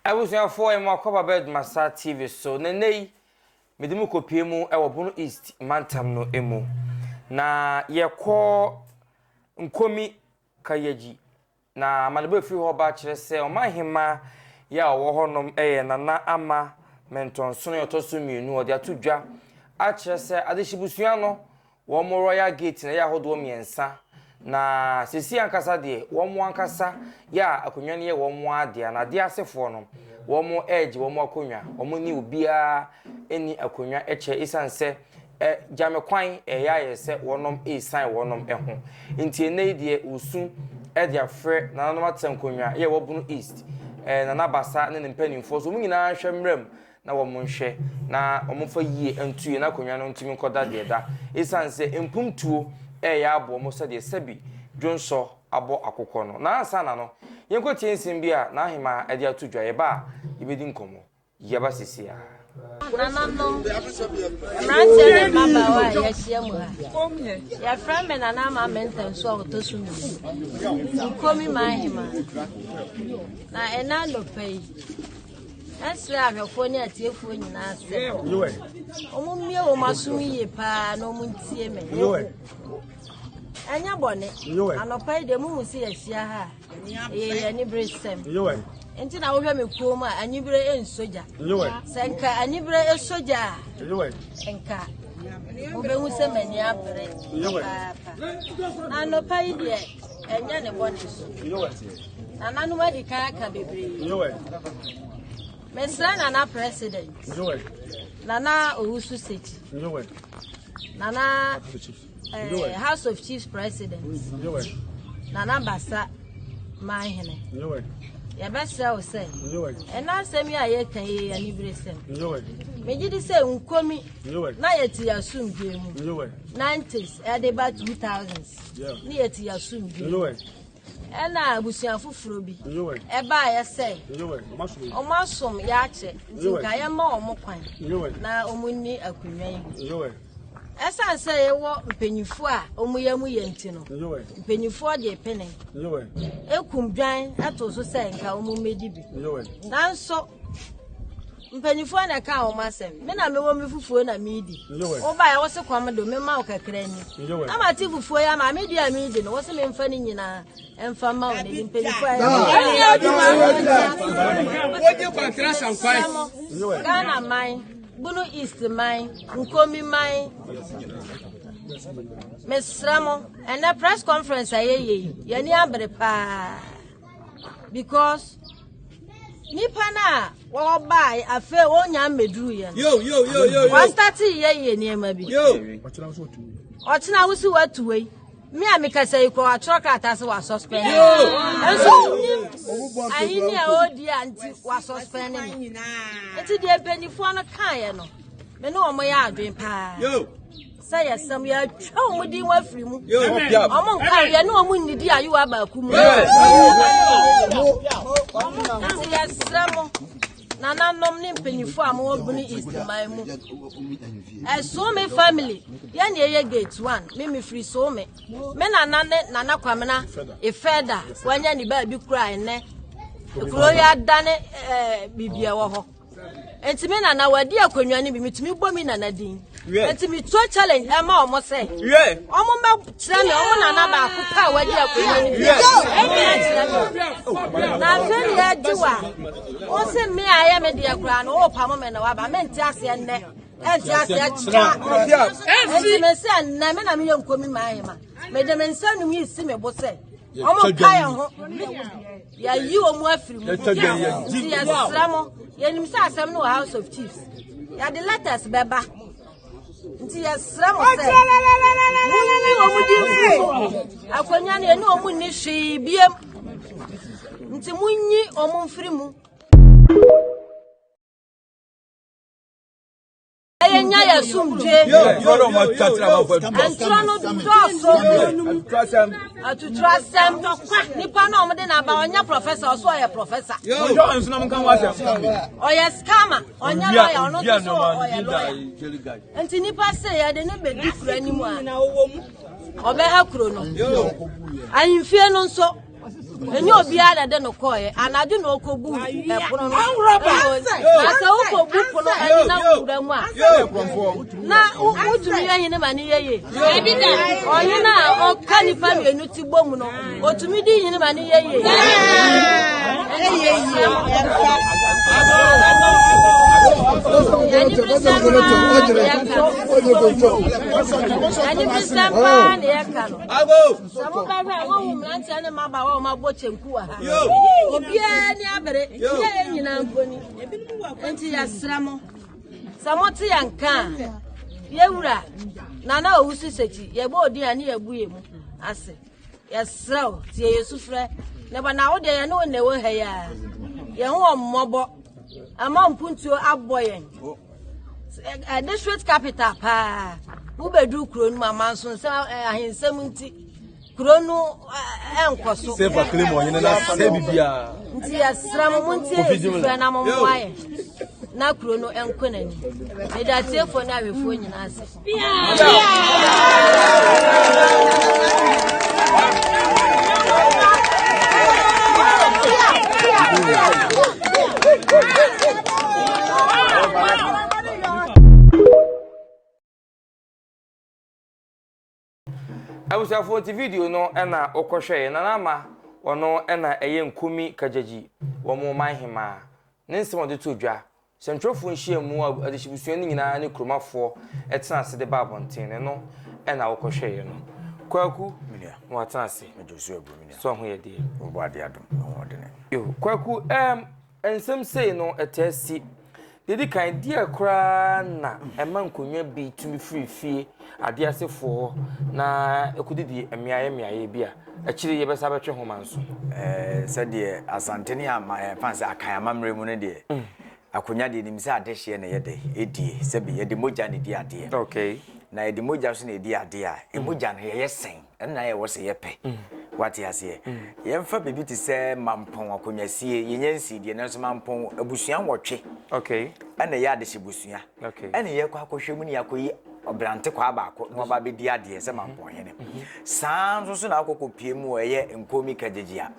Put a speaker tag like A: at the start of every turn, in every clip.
A: Abusuafoɔ yɛ mo akɔba bɛ Masa TV so na nnɛ yi mede mo kɔpie mu wɔ Bono East mantam no mu na yɛkɔ Nkomi Kayagyi na amanebɔ ɛfiri hɔ ba kyerɛ sɛ ɔmanhemmaa yɛ a ɔwɔ hɔnom yɛ Nana Ama Mentɔnsono ɔtɔ so mmienu ɔde ato dwa akyerɛ sɛ adehyebusua no Wɔn Royal Gate no yɛ ahodoɔ mmiɛnsa, na seesei ankasa deɛ, wɔn ankasa yɛ a akonnwa no yɛ wɔn ara dea, na adeɛ asefoɔ no, wɔn regye wɔn akonnwa, wɔn ne obiara nni akonnwa kyɛ esiane sɛ ɛ gyame kwan ɛyɛ ayɛ sɛ wɔnom resan wɔnom ho. Nti ɛnnɛ yi deɛ wɔsu de afrɛ nananom atena nkonnwa yɛ wɔ Bono East, ɛ Nana Basa ne ne mpanimfoɔ so wɔn nyinaa nhwɛ mmra mu na wɔnhwɛ na wɔmfa yie nto yɛn akonnwa no ntumi nkɔda deɛ ɛda ɛsiane sɛ mpuntuo reyɛ abɔ wɔn sɛdeɛ sɛbi dwonsɔ abɔ akokɔ no. Na ansa na no, yɛnkɔtie nsɛm bi a n'ahemaa de ato dwa. Yɛba a, yɛbɛdi nkɔmmɔ. Yɛba seesei ara.
B: Nananom, mmeranteɛ ne mmabaawa a yɛahyia mu ha. Yɛfrɛ me Nana Ama Mensah nso a ɔtɔ so mmienu. Nkomi Manhemaa. Na ɛna anɔpa yi, Mɛsrɛ ahwɛfoɔ ne atiefoɔ nyinaa sɛ wɔmmue wɔn asom yie paa na wɔntie me. Ɛnyɛ bɔne. Anɔpa yi deɛ muhu sɛ yɛahyia ha a, ɛyɛ yɛn aniberesɛm. Nti na wohwɛ me kurom a anibere nsɔ gya. Sɛ nka anibere sɔ gya a, nka mobɛhu sɛ m'ani abere papaapa. Na anɔpa yi deɛ ɛnyɛ ne bɔne so. Nananom adi kan aka bebree. Mesrɛ Nana President, Nana Owusu Seti, Nana eh, House of Chiefs President, Nana Basa Manhene. Yɛbɛsrɛ wo sɛ, ɛna asɛm yi a yɛka yi yɛ aniberesɛm. Megye di sɛ nkomi na yɛte yɛasomdwoe mu. 90s ɛde ba 2000s ne yɛte yɛasomdwoe mu. Ɛnna abusua foforɔ bi baeɛ sɛ wɔasom yɛ akyɛ nti nka yɛmma wɔn kwan na wɔnni akonnwa yi bi. Ɛsiane sɛ yɛwɔ mpanyinfoɔ a wɔn yɛ mu yɛ nti no, mpanyinfoɔ de pene ekum dwan to so sɛ nka wɔn mmɛdi bi. Nanso Mpanimfoɔ na ɛka wɔn asɛm. Me na mewɔ me fufuo na meredi. Wobaeɛ wo se kɔm do mema wo kakra ni. Na mate fufuo yi ama me deɛ a meredi no wo se memfa ne nyinaa mfa mma wo n'ani. Mpanimfoɔ a ɛyɛ Ghana man, Bunu East man, Nkomi man, mesrɛ mo, ɛnɛ press conference a yɛyɛ yi, yɛni abere paa. Because nipa no a wɔbae afei wɔnya mmɛduru yɛ no wɔastate yɛ yɛ nneɛma bi ɔkyena wo si watu wei me a mekasa yi kɔ atwerɛ krataa sɛ wɔasɔspɛn nso nim ahenni a ɔredi a nti wɔasɔspɛn ne me nti deɛ mpanimfoɔ no kaeɛ no me ne wɔn yɛ adwene paa Sɛ yɛsɛm yɛatwa wɔn din afiri mu. Wɔn nka yɛne wɔn nnidi ayewa baako mu. Nti yɛsrɛ mo nananom ne mpanyinfoɔ a mowɔ Buni East man mu. Ɛso family yɛne ɛyɛ gate one me mefiri so me. Me nana ne nana Kwamena Ifeda wanya ne baabi kura ɛnɛ. Kuro yi adane ɛɛ biribi ɛwɔ hɔ. Nti me nana wadi akonnwa no bi metumi bɔ me nana din nti metuo challenge ɛma ɔmo sɛ ɔmo mɛ kyerɛ me ɔmo nana baako pɛ a wadi akonnwa no bi ɛkyerɛ me na afei ne yɛgye wa wɔsi me a ɛyɛ me deɛ koraa no ɔɔpa mo me na waba mente aseɛ nnɛ ɛnte aseɛ kyerɛ nti me sɛ nnɛ me na meyɛ nkomi maa yɛ ma mede me nsa num yi si me bo sɛ ɔmo ka yɛn ho Yɛayi wɔn afiri mu. Nti yɛsrɛ mo, yɛnim sɛ asɛm no wɔ House of Chiefs. Yɛde letters bɛba. Nti yɛsrɛ mo sɛ, monyi wɔn din mfiri mu. Akonnwa no, yɛne wɔn nni hwee biem. Nti monyi wɔn mfiri mu. Yɛnya yɛ asomdwe. Ntorɔ no dɔɔso. Atuturasɛm. Nipa na wɔde n'aba ɔnyɛ prɔfɛsa ɔso ɔyɛ prɔfɛsa. Ɔyɛ scammer ɔnyɛ lɔya ɔno nso so ɔyɛ lɔya. Nti nipa se yɛde ne bɛdi kuro anim a ɔbɛha kuro no. Ahemfie no nso. Ɛnyɛ obiara na ɛde no kɔɔeɛ. Anadwo na ɔkɔbu ɛpono no. Na sɛ wokɔbu pono ɛne na wowura mu a, na wotumi yɛ hene ma ne yɛ yie. Ɔhene a ɔka nnipa mmienu ti bɔ mu no, ɔtumi di hene ma ne yɛ yie. Aniberesɛm paa na yɛka no. Sɛ mobɛhwɛ a, moahu mmeranteɛ ne mmabaawa a wɔabɔ kyenku wɔ ha. Obiara ni abere, yɛ yɛn nyinaa mpo ni. Nti yɛsrɛ mo, sɛ mote yɛn nka a, yɛwura Nana Owusu Sekyi, yɛbɔ odin a ne yɛbu yɛ mu ase. Yɛsrɛ wo, tie yɛ sufrɛ. Na bɔ na wo deɛ yɛne wo na ɛwɔ ha yi a, yɛn ho wɔ mmɔbɔ. Ama mpuntuo abɔ yɛn. District capital paa wobɛduru kuro no mu amansonsɛm ahensɛm nti kuro no ɛnkɔ so
C: sɛ fakile mu ɔhene na sɛ biribiara
B: nti yɛsrɛ mo montie yɛsufrɛ na mommoa yɛ na kuro no ɛnkɔ n'anim meda atiefoɔ ne ahwɛfoɔ nyinaa ase.
A: Abusuafoɔ nti video no na wokɔhwɛeɛ. Nana Ama ɔno na ɛyɛ Nkomi Kagyagyi wɔn man hemaa. Ne nsɛm a ɔde too dwa Sɛntwerɛfoɔ nhyiamu a adehyebusua no nyinaa ne kuromafoɔ tena ase de ba abɔnten no, ɛno na wokɔhwɛeɛ no. Kwaku, na watena ase. So ho yɛ deɛ. Yo, Kwaku, ɛm, nsɛm sei no ɛtaa si. Deɛ di kan, deɛ koraa na ɛma nkonnwa bi tumi firi fie adeɛ asefoɔ hɔ na ɛkɔdidi mmeaeɛ mmeaeɛ bi a, akyire yɛbɛsa bɛtwe ho manso.
D: Ɛɛ, sɛdeɛ Asante ne ama ɛfa sɛ Akan amammerɛ mu no deɛ, akonnwa deɛ nim sɛ adehyeɛ na ɛyɛ dɛ ɛdie, sɛbi yɛde mogya na ɛdi adeɛ.
A: Okay.
D: Na yɛde mogya so na ɛdi adeɛ a, mogya no yɛyɛ sɛn? Ɛno na ɛwɔ sɛ yɛpɛ. Wate aseɛ? Yɛmfa biribi te sɛ Mampɔn akonnwasie, yɛnya nsii deɛ, nanso Mampɔn abusua nwɔtwe.
A: Okay.
D: Ɛna ɛyɛ adehyebusua.
A: Okay.
D: Ɛna yɛkɔ akɔhwɛ mu ne yɛakɔyi ɔbrante kwaa baako na waba abɛdi adeɛ sɛ Mampɔn hene. Saa nso so na akɔkɔpie mu ɛyɛ Nkomi Kagyegye a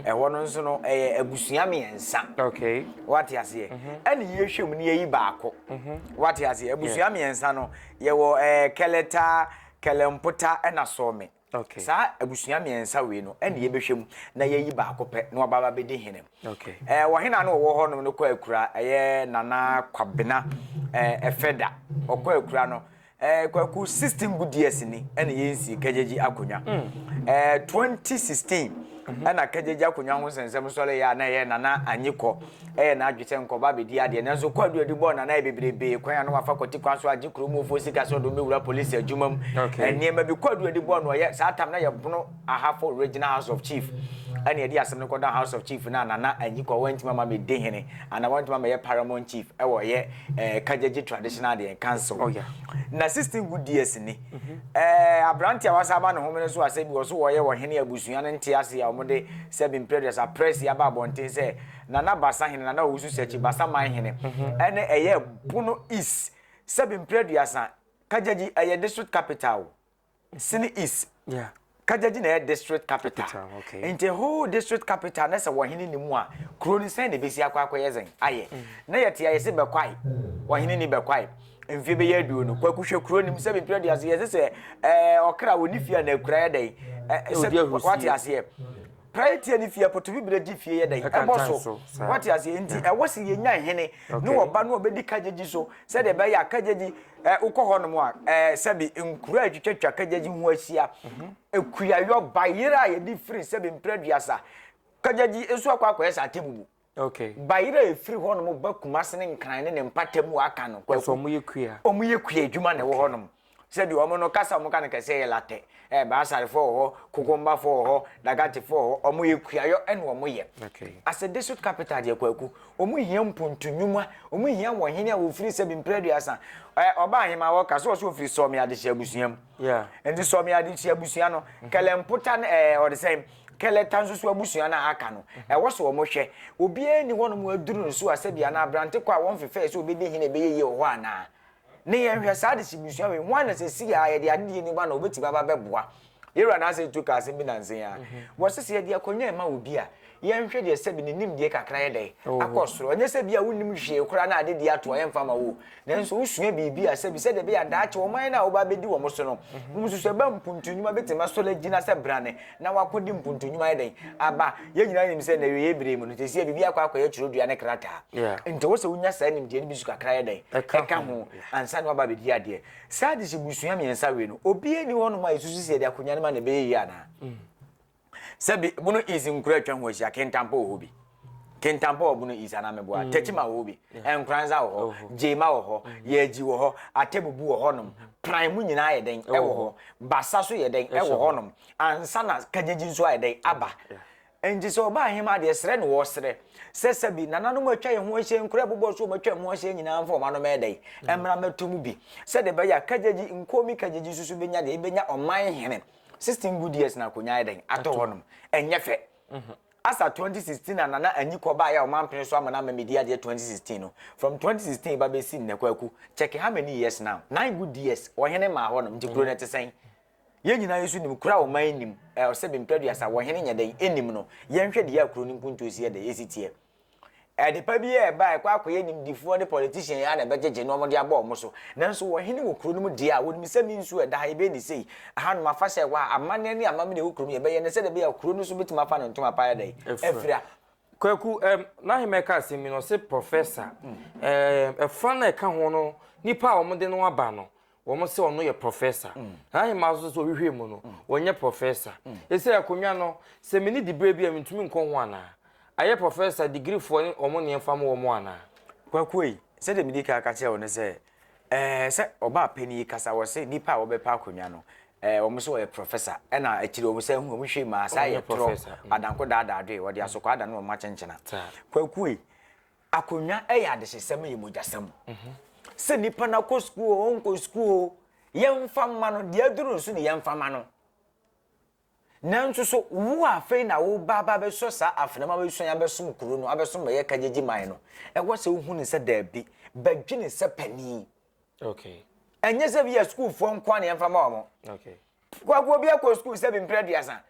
D: ɛhɔ no nso no ɛyɛ abusua mmiɛnsa.
A: Okay.
D: Wate aseɛ? Ɛna yɛhwɛ mu ne yɛyi baako. Wate aseɛ? Abusua mmiɛnsa no yɛwɔ ɛɛ Kɛlɛta, Kɛlɛmpota ɛna Sɔɔme.
A: Okay.
D: Saa abusua mmiɛnsa wei no ɛna yɛbɛhwɛ mu na yɛyi baako pɛ na waba abɛdi hene.
A: Okay.
D: Ɛɛ ɔhene a na ɔwɔ hɔnom no kɔ akura ɛyɛ Nana Kwabena ɛɛ Ɛfɛda. Ɔkɔ akura no ɛɛ Kwaku 16 good years ni ɛna yɛnsi Kagyagyi akonnwa. Ɛɛ 2016 ɛna Kagyagyi akonnwa ho nsɛnsɛm sɔre yɛ a na ɛyɛ Nana Anyikɔ ɛyɛ n'adwe sɛ nkɔba abɛdi adeɛ nanso kwaadu a ɛde bɔɔ Nana yɛ bebrebe kwan a na wafa kwati kwan so agye kurom mufoɔ sika sɛ ɔde wɔn bɛwura polisi adwuma mu nneɛma bi kwaadu a ɛde bɔɔ no ɔyɛ saa tam na yɛbono Ahafo Regional House of Chief ɛna yɛde asɛm no kɔda House of Chief no a Nana Anyikɔ wantumi ama mɛdi hene anaa wantumi amɛyɛ Paramount Chief ɛwɔ ɛyɛ ɛɛ Kagyagyi Traditional deɛ Council
A: Oh, yeah.
D: na 16 good years ni ɛɛ aberante a wasa aba ne homene so a sɛbi wɔ so wɔyɛ ɔhene abusua no nte ase a wɔde sɛbi mprɛduasa press aba abɔnten sɛ Nana Basa hene Nana Owusu Sɛkyi Basa man hene ɛne ɛyɛ Bono East sɛbi mprɛduasa Kagyagyi ɛyɛ district capital o Sene East.
A: Yeah.
D: Kagyagyi na ɛyɛ district capital.
A: Capital, okay.
D: Nti whole district capital na sɛ wɔhene ni mu a, kuro no sɛn na ebesi akɔ akɔyɛ sɛn ayɛ. Na yɛte a yɛse Bɛkwae, wɔhene ni Bɛkwae. Mfie bɛyɛ 20. Kwaku hwɛ kuro no mu sɛ mfie aduasa yɛse sɛ ɛɛ ɔkra wɔni fie a na akura yɛ dɛn. Ɛ sɛ wate aseɛ. Praeɛ tia ne fie apoto bibire gye fie yɛ dɛn ɛbɔ so. Wate aseɛ nti ɛwɔ sɛ yɛnya hene ne wɔba no ɔbɛdi Kagyagyi so sɛdeɛ ɛbɛyɛ a Kagyagyi Ɛ, wokɔ hɔnom a, ɛ, sɛbe nkuro a atwitwatwa Kagyagyi ho ahyia, akuayɔ, bayerɛ a yɛde firi sɛbe mprɛduasa, Kagyagyi nso akɔ akɔyɛ sɛ atebubu.
A: Okay.
D: Bayerɛ a ɛfiri hɔnom ba Kumase ne Nkran ne ne mpata mu aka no, Kwaku.
A: Ɛsɛ wɔn yɛ kua.
D: Wɔn yɛ kua adwuma na ɛwɔ hɔnom. Sɛdeɛ wɔn no kasa a wɔn ka no kɛseɛ yɛ latɛ. Ɛ, Baasarefoɔ wɔ hɔ, Kokombafoɔ wɔ hɔ, Dagatefoɔ wɔ hɔ, wɔn yɛ kuayɔ ɛna wɔn yɛ.
A: Okay.
D: As a district capital deɛ Kwaku, Wɔn hia mpontu nnwuma, wɔn hia wɔn hene a wɔfiri sɛbi mpere 30. Ɛ, ɔbaa ahema wɔka sɛ ɔsɛ ɔfiri Sɔmi adehyɛ abusua mu.
A: Yeah.
D: Nti Sɔmi adehyɛ abusua no, kɛlɛ mpota no, ɛɛ, ɔde sɛn, kɛlɛ ta nso so abusua no a aka no, ɛwɔ sɛ wɔn hwɛ. Obiara nni hɔnom a aduru no so a sɛbi anaa aberante kɔ a wɔn fefɛɛ sɛ ɔbɛdi hene ɛbɛyɛ yie wɔ hɔ anaa. Ne yɛn hwɛ saa adehyɛ abusua wei, hwan na sɛsi a yɛde adedie no ba na ɔbɛtumi aba abɛboa. Yɛwura n'asɛm tu ka asɛm bi nansa yi ara. Wɔse sɛ yɛde akonnwa rema obi a, yɛnhwɛ deɛ sɛbi ne nimdeɛ kakra yɛ dɛn akɔ soro. Ɛnyɛ sɛ bi a wonnim hwee koraa na ade di ato a yɛmfa ma wo o. Nanso wosua biribi a sɛbi sɛdeɛ ɛbɛyɛ a daakye ɔman no a woba abɛdi wɔn so no, wo nso so ɛba mpuntu nnwuma bɛtumi asɔre agyina sɛ brane na wakɔdi mpuntu nnwuma ayɛ dɛn aba. Yɛn nyinaa nim sɛ nnɛ awieeɛ berɛ yi mu no, seesei biribi akɔ akɔyɛ twerɛdua ne krataa. Nti ɛwɔ sɛ wonya saa nimdeɛ no bi nso kakra yɛ dɛn ɛka ho ansa na woaba abɛdi adeɛ. Saa adehye busua mmiɛnsa wei no, obiara nni hɔnom a yɛsusu sɛ yɛde akonnwa no ma no ɛbɛyɛ yie anaa? Sɛbi, Bono East nkuro atwa ho ahyia, Kintampo wɔ hɔ bi. Kintampo wɔ Bono East anaa meboa? Techiman wɔ hɔ bi, Nkoranza wɔ hɔ, Gyema wɔ hɔ, Yɛagyi wɔ hɔ, Atebubu wɔ hɔnom, Pran mu nyinaa yɛ dɛn? Ɛwɔ hɔ. Basa so yɛ dɛn? Ɛwɔ hɔnom. Ansa na Kagyegye nso ayɛ dɛn? Aba. Enti sɛ ɔba ahemaa deɛ, srɛ na wɔsrɛ sɛ sɛbi nananom a atwa yɛn ho ahyia, nkuro a ɛbobɔ so a wɔatwa yɛn ho ahyia nyinaa mfa wɔn ano mmɛyɛ dɛn? Mmra mmɛtɔ mu bi. Sɛdeɛ ɛbɛyɛ a Kagyegye, Nkomi Kagyegye nso so bɛnya deɛ, ɛbɛnya ɔman hene. 16 good years na akonnwa ayɛ dɛn? Atɔ hɔnom. Ɛnyɛ fɛ. Asa 2016 a Nana Anyi kɔbaeɛ a ɔmampene so ama no ama medi adeɛ 2016 no, from 2016 ba bɛsi nnɛ, Kwaku, check how many years now? Nine good years, ɔhene maa hɔnom, nti kuro no ɛte sɛn? Yɛn nyinaa nso nim kuro a ɔman nnim, ɛ, ɔsɛ bempɛ aduasa, wɔ hene nyɛ dɛn, nnim no. Yɛnhwɛ deɛ a kuro no mpuntuo si yɛ dɛn, ɛsi teɛ. Ade pa bi a ɛba a ɛkɔ akɔyɛ nimdifoɔ ne politician yi ara na ɛbɛgyegye na wɔde abɔ wɔn so. Nanso wɔ hene wɔ kuro no mu deɛ a, wɔnim sɛ me nsuo a ɛda ha yɛbɛyɛ no sei, ahanom afahyɛ a ɛwɔ ha, amanneɛ ne amammerɛ a ɛwɔ kuro mu yɛbɛyɛ no sɛdeɛ ɛbɛyɛ a kuro no nso bɛtumi afa ne ntoma pa ayɛ dɛn, afira.
A: Kwaku, ɛm, n'ahemmaa ɛka asɛm bi no, ɔse professor, ɛm, ɛfa no a ɛka ho no, nipa a wɔde no aba no, Wɔn sɛ ɔno yɛ professor. N'ahemaa nso sɛ ɔhwehwɛ mu no, ɔnyɛ professor. Ɛsɛ akonnwa no, sɛ menni diberɛ bi a mentumi nkɔ ho anaa? Ayɛ professor digirifoɔ ne wɔn nneɛ mfa mo wɔn anaa?
D: Kwaku ei, sɛdeɛ medi kan ka kyerɛɛ wo no sɛ, ɛɛ sɛ ɔbaa panin yi kasa, wɔse nnipa a wɔbɛpɛ akonnwa no, ɛɛ wɔn sɛ wɔyɛ professor, ɛna akyire wɔn san hu, wɔn hwɛ mu a saa yɛ torɔ, adanko daadaa doe, wɔde asokɔ adane wɔn akyenkyena. Kwaku ei, Akonnwa yɛ adehyesɛm yɛ mogyasɛm. Sɛ nipa no akɔ sukuu o, ɔnkɔ sukuu o, yɛmfa mma no, deɛ aduru nso ne yɛmfa ma no. Nanso so wo a afei na woba aba abɛsɔ saa afena mu abɛsua abɛsom kuro no, abɛsom bɛyɛ kagyegye man no, ɛwɔ sɛ wohu no sɛ daabi, bɛdwene sɛ panin.
A: Okay.
D: Ɛnyɛ sɛ bi yɛ sukuufoɔ nko ara na yɛmfa ma wɔn.
A: Okay.
D: Kwaku obi akɔ sukuu sɛ bi mpere aduasa.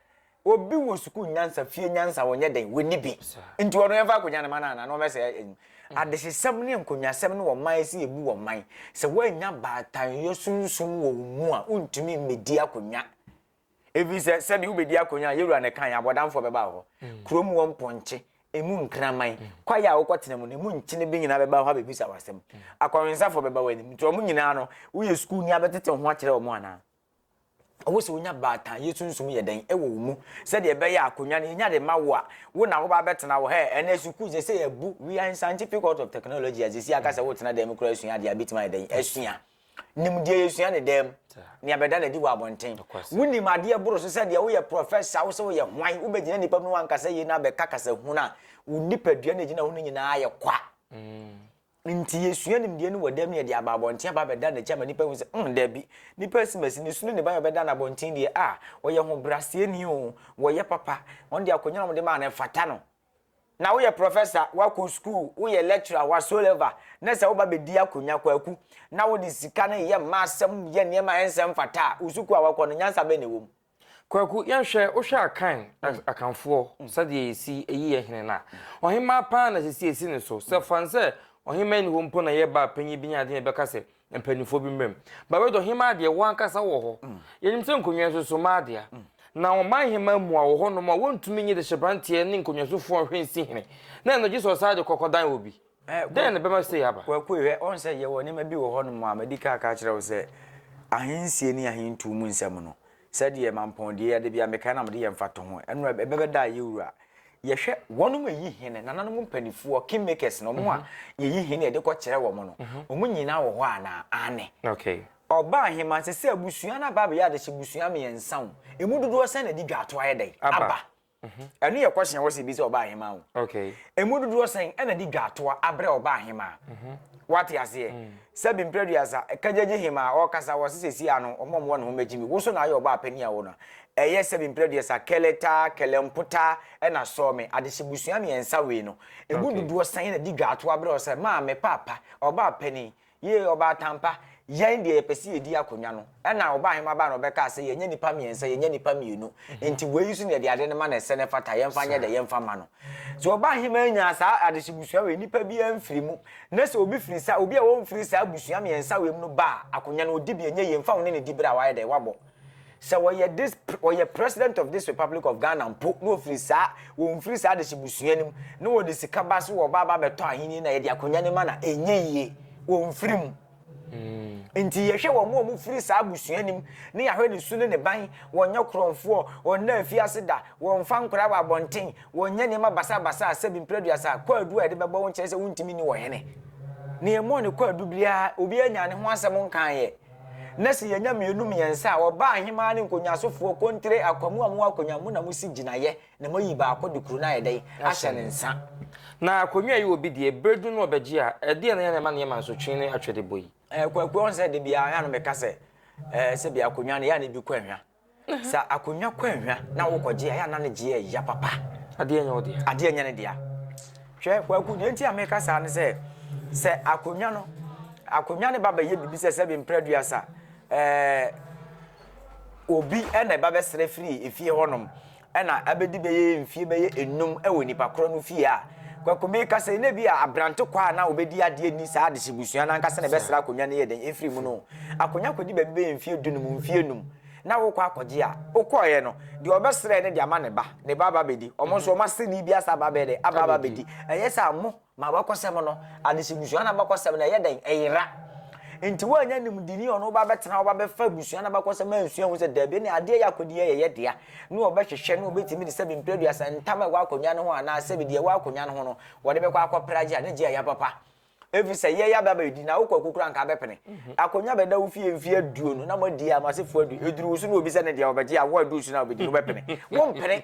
D: Obi wɔ sukuu nyansa, fie nyansa wɔnyɛ dɛn, wɔnni bi. Nti ɔno yɛmfa akonnwa no ma no anaa na ɔmɛsɛ ɛyi. Adehyesɛm ne nkonnwasɛm ne ɔman sɛ yɛbu ɔman. Sɛ woannya baatanyɛ sunsum wɔ wo mu a, wontumi mmɛdi akonnwa. Ɛfiri sɛ, sɛbi wobɛdi akonnwa a, yɛwura no kae, abɔdamfoɔ bɛba wo hɔ. Kurom wɔ mpɔnkye, emu nkraman, kwaeɛ a wokɔtena mu no, emu nkyene bi nyinaa bɛba hɔ abɛbisa wo asɛm. Akɔwensafoɔ bɛba w'anim. Nti wɔn nyinaa no, woyɛ sukuuni abɛtete wo ho akyerɛ wɔn anaa? Ɛwɔ sɛ wonya baatanyɛ sunsum yɛ dɛn wɔ wo mu sɛdeɛ ɛbɛyɛ a akonnwa no yɛnya de ma wo a, wo na woba abɛtena hɔ. Hɛ, ɛnnɛ sukuu seesei abu, we are in scientific world of technology a seesei aka sɛ wotena dan mu koraa sua adeɛ a, bɛtumi ayɛ dɛn asua. Nimdeɛ yɛsua ne dan mu, nea bɛda no adi wɔ abɔnten. Wonim adeɛ boro so sɛ deɛ woyɛ professor, wo sɛ woyɛ hwan, wobɛgyina nnipa mu na woankasa yie na abɛka kasa hunu a, wo nipadua no a ɛgyina ho no nyinaa yɛ kwa. Nti yɛsua nimdeɛ no wɔ dan mu na yɛde aba abɔnten aba abɛda n'akyi ama nnipa ahu sɛ, mm, dabi, nipa asimasi, ne su ne ne ban a ɔbɛda no abɔnten deɛ, ah, ɔyɛ hobrɛaseɛni o, wɔyɛ papa, wɔn deɛ akonnwa a wɔde maa no ɛfata no. Na woyɛ professor, woakɔ sukuu, woyɛ lecturer, whatsoever, na sɛ woba bɛdi akonnwa, Kwaku, na wode sika no yɛ mma asɛm, yɛ nneɛma a ɛnsɛ mfata a, wo sukuu a woakɔ no, nyansa bɛn na ɛwɔ mu?
A: Kwaku, yɛnhwɛ, wohwɛ Akan, Akanfoɔ, sɛdeɛ yɛsi yi yɛn hene no a, ɔhemmaa paa na sisi yɛsi ne so. Sɛ fa no sɛ ɔhemmaa nni hɔ mpo na yɛba panyin bi ne adeɛ na yɛbɛka sɛ mpanimfoɔ bi mmra mu. Ba wei de ɔhemmaa deɛ wo ankasa wɔ hɔ. Yɛnim sɛ nkonnwa nso so mmaa dea. Na ɔman hemmaa mua wɔ hɔnom a wɔntumi nye dehyeberanteɛ ne nkonnwasofoɔ nhwɛ nsi hene. Na ɛno gye sɛ ɔsan de kɔ kɔdan obi. Dɛn na ɛbɛma sei aba?
D: Kwaku hwɛ, woahu sɛ yɛwɔ nneɛma bi wɔ hɔnom a madi kan aka akyerɛ wo sɛ ahensie ne ahentuo mu nsɛm no, sɛdeɛ mampɔn deɛ yɛde bia mekae na mede yɛ mfatoho, ɛno ɛbɛbɛda a yɛwura. Yɛhwɛ wɔnom a ɛyi hene, nananom mpanifoɔ, kingmakers no, wɔn a yɛyi hene yɛde kɔkyerɛ wɔn no, wɔn nyinaa wɔ hɔ anaa? Aane.
A: Okay.
D: Ɔbaa ahemmaa sɛ sɛ abusua no aba abɛyɛ adehye busua mmiɛnsa o, ɛmu dodoɔ sɛn na ɛde dwaato ayɛ dɛn? Aba. Ɛno yɛ question a wɔsɛ bi sɛ ɔbaa ahemaa o.
A: Okay.
D: Emu dodoɔ sɛn ɛna de dwaatoa abrɛ ɔbaa ahemaa? Wate aseɛ? Sɛbi mprɛ aduasa, kagyagye hemaa ɔɔkasa wɔse sɛsi ano ɔmo a ɔmo wɔ ne ho mmɛgye mi, wo so na ayɛ ɔbaa panin a wo no ɛyɛ sɛbi mprɛ aduasa kɛlɛtaa, kɛlɛmpotaa ɛna sɔɔme, adehye busua mmiɛnsa wei no, emu dodoɔ sɛn na de dwaatoa abrɛ wo sɛ maame, paapa, ɔbaa panin? Yie, Ɔbaatanpa, yɛn deɛ yɛpɛ sɛ yɛdi akonnwa no. Ɛna Ɔbaahemaa baa na ɔbɛkaa sɛ, Yɛnyɛ nnipa mmiɛnsa, yɛnyɛ nnipa mmienu. Enti wei nso na yɛde ade no ma no ɛsɛ na ɛfata, yɛmfa nyɛ dɛ, yɛmfa mma no. Sɛ Ɔbaahemaa nyaa saa adehyebusua wei, nnipa biara mfiri mu, na sɛ obi firi saa, obi a ɔmfiri saa abusua mmiɛnsa wei mu no ba a, akonnwa no ɔdi bi, ɛnyɛ yie, mfa wo ne no di berɛ a wayɛ dɛ, wabɔ. Sɛ ɔyɛ this, ɔyɛ President of this Republic of Ghana mpo na ɔfiri saa, wɔmfiri saa adehyebusua no mu, na wɔde sika ba so wɔba aba abɛtɔ ahennie no a, yɛde akonnwa no ma no a, ɛnyɛ yie. Wɔmfiri mu. Nti yɛhwɛ wɔn a wɔfiri saa abusua no mu, na yɛahwɛ ne su ne ne ban, wɔnyɛ korɔmfoɔ, wɔnna afiase da, wɔmfa nkwadaa wɔ abɔnten, wɔnyɛ nneɛma basabasa a sɛbi mprɛduasa, kwaadu a yɛde bɛbɔ wo nkyerɛ sɛ wontumi nni ɔhene. Na yɛmmɔɔ ne kwaadu biara, obiara nyaa ne ho asɛm nkaeɛ. Na sɛ yɛnya mmienu mmiɛnsa a, ɔbaa ahemaa ne nkonnwasofoɔ, kontire, akwamu a mowɔ akonnwa, mo na mosi gyinaeɛ na moayi baako de kuro no ayɛ dɛn? Ahyɛ ne nsa.
A: Na akonnwa yi wɔ bi deɛ, berɛ du no ɔbɛgye a, ɛdeɛn na ɛyɛ na ɛma no yɛ mansotwe ne atwɛdebɔ yi?
D: Ɛɛ Kwaku, ɔhu sɛ da biara ɛyɛ a na meka sɛ, ɛɛ sɛbi akonnwa no, ɛyɛ a na ebi kɔ anhwa. Sɛ akonnwa kɔ ahwa na wokɔgye a, ɛyɛ a na ne gyeɛ yɛ ya papa.
A: Adeɛ nyɛ wo dea.
D: Adeɛ nyɛ ne dea. Hwɛ, Kwaku, deɛ nti a meka saa ne sɛ, sɛ akonnwa no, akonnwa no ba bɛyɛ biribi sɛ sɛbe mprɛduasa, ɛɛ, obi na ɛba bɛsrɛ firi efie hɔnom, ɛna abɛdi bɛyɛ mfie bɛyɛ enum wɔ nipa korɔ no fie a, Kwaku, meka sɛ na bi a aberante kɔ a na ɔbɛdi adeɛ ni saa adehyebusua no ankasa na ɛbɛsrɛ akonnwa no yɛ dɛn ɛfiri mu no. Akonnwa kɔdi baabi bɛyɛ mfie dunum, mfie num. na wokɔ akɔgye a, wokɔeɛ no, deɛ ɔbɛsrɛɛ no de ama ne ba, ne ba aba abɛdi. Wɔn nso, wɔn aseni bi asa aba abɛyɛ dɛn? Aba aba abɛdi. Ɛnyɛ sɛ a mo, mo abakɔsɛm no, adehyebusua no abakɔsɛm no, ɛyɛ dɛn? Ɛyera. Nti woannya nimdeni a ɔno woba abɛtena hɔ, woba abɛfa abusua no abakɔsɛm ansua ahu sɛ daabi, ɛnneɛ adeɛ yɛ akɔdi yɛ yɛyɛ dea, na wɔbɛhwehwɛ na wɔbɛtumi de sɛbi mprɛduasa ntam a ɛwɔ akonnwa no ho anaa sɛbi deɛ ɛwɔ akonnwa no ho no, wɔde bɛkɔ akɔpere agye a, ne gye ɛyɛ papa. Efisɛ yɛn aba abɛdi, na wo kwaku koraa anka abɛpene. Akonnwa bɛda wo fie mfe aduonu, na moadi a mo asefo adu. Eduru wo so na obi sɛ ne deɛ ɔbɛgye a, wo a eduru so na wobɛdi no, wobɛpene? Wompene.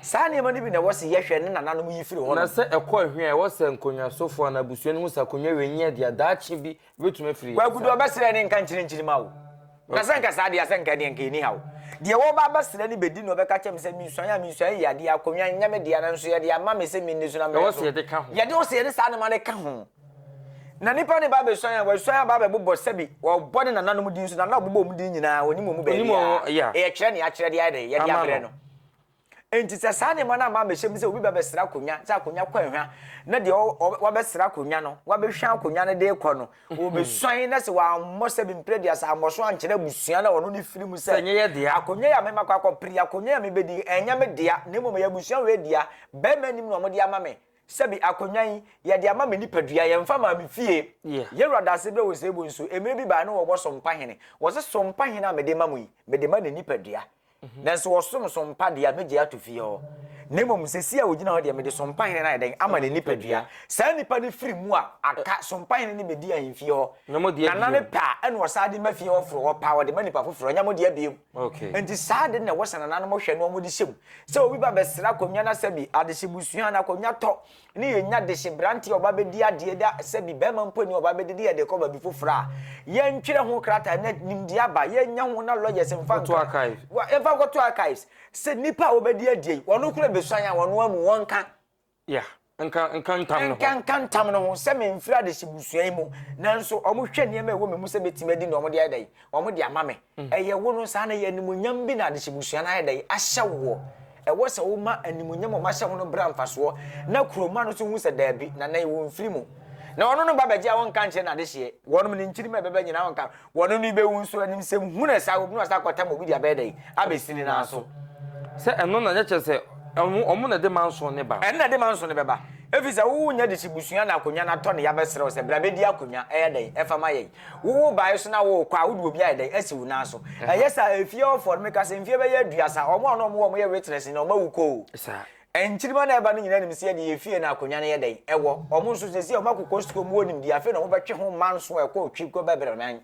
D: Saa nneɛma no bi na ɛwɔ sɛ yɛhwɛ ne nananom yi firi hɔ
A: Na
D: nom.
A: sɛ ɛkɔ ahwi a, ɛwɔ sɛ nkonnwasofo anaa abusua no hu sɛ akonnwa wei nyɛ dea, daakye bi ebetumi afiri yɛn
D: Kwaku
A: nsa.
D: deɛ ɔbɛsrɛ ne nka nkyerɛ nkyirimma o. Na sɛ nka saa deɛ a, sɛ nka ɛdeɛ nka ɛnni ha o. Deɛ wɔreba abɛsrɛ no bɛdi na ɔbɛka kyerɛ me sɛ mensuae a mensuae yɛ adeɛ, akonnwa nyɛ me dea nanso yɛde ama me sɛ menni so na
A: Ɛwɔ
D: mɛyɛ
A: sɛ
D: so.
A: yɛde ka ho.
D: Yɛde wo sɛ yɛde saa nneɛma no ka ho. Na nipa no ba abɛsuan a, wasuan aba abɛbobɔ sɛbi wɔbɔ ne nananom din so, nana a ɔbobɔ wɔn din nyinaa, ɔnim wɔn mu
A: Ɔnim wɔn,
D: baabiara.
A: yeah.
D: Ɛyɛ twerɛ na yɛatwerɛ de ayɛ dɛn? Yɛde
A: Ama
D: abrɛ
A: no.
D: no. Enti sɛ saa nneɛma no amma ammɛhyɛ mu sɛ obi bɛbɛsra akonnwa, sɛ akonnwa kɔ ahwa, na deɛ wabɛsra akonnwa no, wabɛhwa akonnwa no de rekɔ no, ɔbɛsuan na sɛ wammɔ sɛ bi mprɛduasa ammɔ so ankyerɛ abusua no a ɔno ne firi mu sɛ,
A: Sɛ ɛnyɛ yɛ dea.
D: Akonnwa yi a mema kɔ akɔpere yi, akonnwa yi a mebɛdi yi, ɛnyɛ me dea, na mmom ɛyɛ abusua wei dea, barima nnim na wɔde ama me. Sɛbi akonnwa yi, yɛde ama me nipadua, yɛmfa maa me fie. Yɛn Wura Daasebrɛ Osei nso, mmerɛ bi baeɛ na wɔbɔ Sompahene. Wɔse Sompahene a mede ma mo yi, mede ma ne nipadua. Nanso wɔsom so mpa deɛ a, mɛgyae ato fie hɔ. Na mmom seesei a ɔgyina hɔ deɛ, mede so mpa hene no ayɛ dɛn? Ama ne nipadua. Saa nipa no firi mu a, aka, so mpa hene no bɛdi ahemfie hɔ. Nana no pɛ a, ɛna ɔsan de ma fie hɔ foforɔ. Ɔpɛ a, ɔde ma nipa foforɔ. Ɛnyɛ mo dea bio. Enti saa ade no na ɛwɔ sɛ nananom hwɛ na wɔde hyɛ mu. Sɛ obi ba bɛsra akonnwa na sɛbi adehyebusua anaa akonnwa tɔ ne yɛnya dehye beranteɛ a ɔba bɛdi adeɛ da sɛbi bɛrima mpo ni ɔba bɛdi de yɛde kɔ baabi foforɔ a, yɛntwerɛ ho krataa na nimdeɛ aba, yɛnya ho na lawyers mfa
A: Nkɔto archives.
D: Yɛmfa nkɔto archives sɛ nipa a wɔbɛdi adeɛ yi, wɔn kora bɛsuan a wɔn amu wɔnka.
A: Yeah, nka nka ntam no ho.
D: Nka nka ntam no ho sɛ memfiri adehye busua yi mu, nanso wɔhwɛ nneɛma a ɛwɔ me mu sɛ mɛtumi adi na wɔde ayɛ dɛn? Wɔde ama me. Ɛyɛ wo no saa na ɛyɛ animuonyam bi na adehyebusua no ayɛ dɛn ahyɛ woɔ. Ɛwɔ sɛ woma animuonyam a wɔahyɛ wo no bra mfasoɔ na kuromma no nso hu sɛ daabi, Nana yi wɔmfiri mu. Na ɔno no ba bɛgye a wɔnka nkyerɛ n'adehyeɛ. Wɔnom ne nkyirimma a ɛbɛba nyinaa wɔnka. Wɔno no bɛwu nso animsɛm hunu a saa obi no asa akɔtam obi de abɛyɛ dɛn abɛsi ne nan so.
A: Sɛ ɛno na kyerɛ sɛ wɔn na ɛde manson no ba.
D: Ɛno na ɛde manson no bɛba. Ɛfiri sɛ wo wonnya adehyebusua na akonnwa no atɔ ne yabɛsrɛ wo sɛ bra bɛdi akonnwa ɛyɛ dɛn ɛfa ma yɛn. Wo bae so na worekɔ a, wode obi ayɛ dɛn asi wo nan so? Ɛyɛ saa a, efie hɔfoɔ no, meka sɛ mfeɛ bɛyɛ aduasa, wɔn a na wɔwɔ wɔn yɛ witness nyinaa, wɔawu kɔ o. Nkyirimma no a ɛba no nyinaa nim sɛ yɛde yɛn fie na akonnwa no yɛ dɛn? Ɛwɔ. Wɔn nso, seesei wɔakokɔ sukuu, wɔwɔ nimdeɛ, afei na wɔbɛtwe ho manso a ɛkɔ otwi kɔ bɛbrɛman.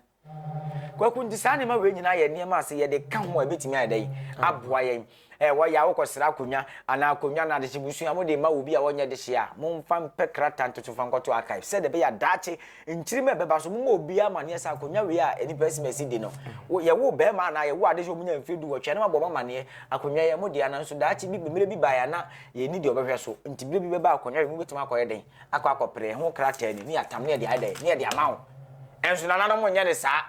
D: Kwaku, nti saa nneɛma wei nyinaa yɛ nneɛma a sɛ yɛde ka ho a, ɛbɛtumi ayɛ dɛn? Aboa yɛn. Ɛ, wɔyɛ a wokɔsra akonnwa anaa akonnwa no adehye busua mode rema obi a ɔnyɛ dehye a, momfa mpɛ krataa ntoto fa nkɔto archive sɛdeɛ ɛbɛyɛ a daakye nkyirimma a ɛbɛba so momma obiara amanneɛ sɛ akonnwa wei a nnipa asimasi di no, wo, yɛwoo barima anaa yɛwoo adehye a wɔnya mfeɛ duwɔtwe a na moabɔ mo amanneɛ, akonnwa yi yɛ mo dea nanso daakye bi, mmerɛ bi baeɛ a na yɛnni deɛ ɔbɛhwɛ so, nti berɛ bi bɛba a akonnwa wei mobɛtumi akɔyɛ dɛn? Akɔ akɔpere ɛho krataa ni, ne yɛatam ne yɛde ayɛ dɛn? Ne yɛde ama wo. Nso nananom nyɛ no saa.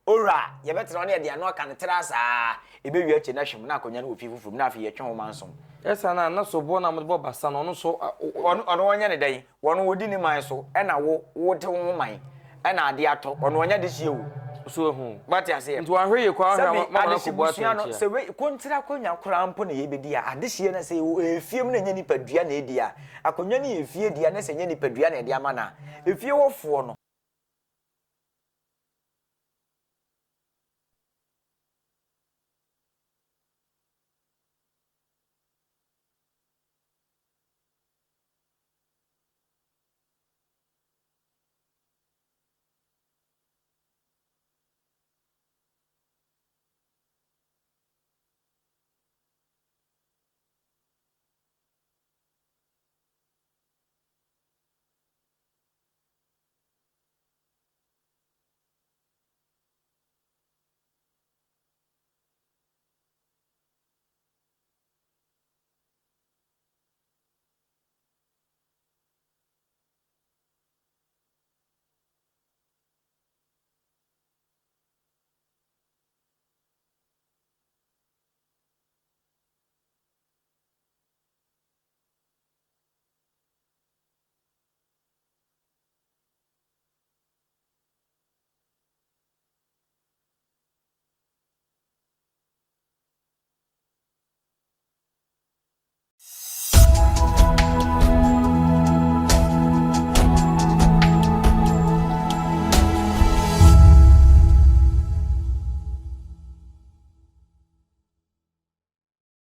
D: Owura, yɛbɛtena hɔ na yɛde ano aka no tra saa. Ɛbɛwie akyire na hwɛ mu na akonnwa no wɔ fie foforɔ mu na afei yɛtwe ho mansom.
A: Ɛsa no a, na soboɔ no a mode bɔ basa no, ɔno nso.
D: Ɔno, ɔno ɔnyɛ no dɛn? Ɔno ɔdi ne man so, ɛna wo, wote wo ho man, ɛna adeɛ atɔ. Ɔno ɔnyɛ dehyeɛ o.
A: So wahu?
D: Wate aseɛ?
A: Nti wanhwɛ yie koraa, wanhwɛ a,
D: Sɛbi,
A: moama no
D: adehye
A: akɔbu
D: busua no,
A: atɛnkyea.
D: sɛ wei, kontire akonnwa koraa mpo na yɛbɛdi a, adehyeɛ no, sɛ ɛwɔ efie mu na ɛnyɛ nipadua na ɛdi a, akonnwa no yɛ efie dea na sɛ ɛnyɛ nipadua na yɛde ama no a, efie hɔfoɔ no.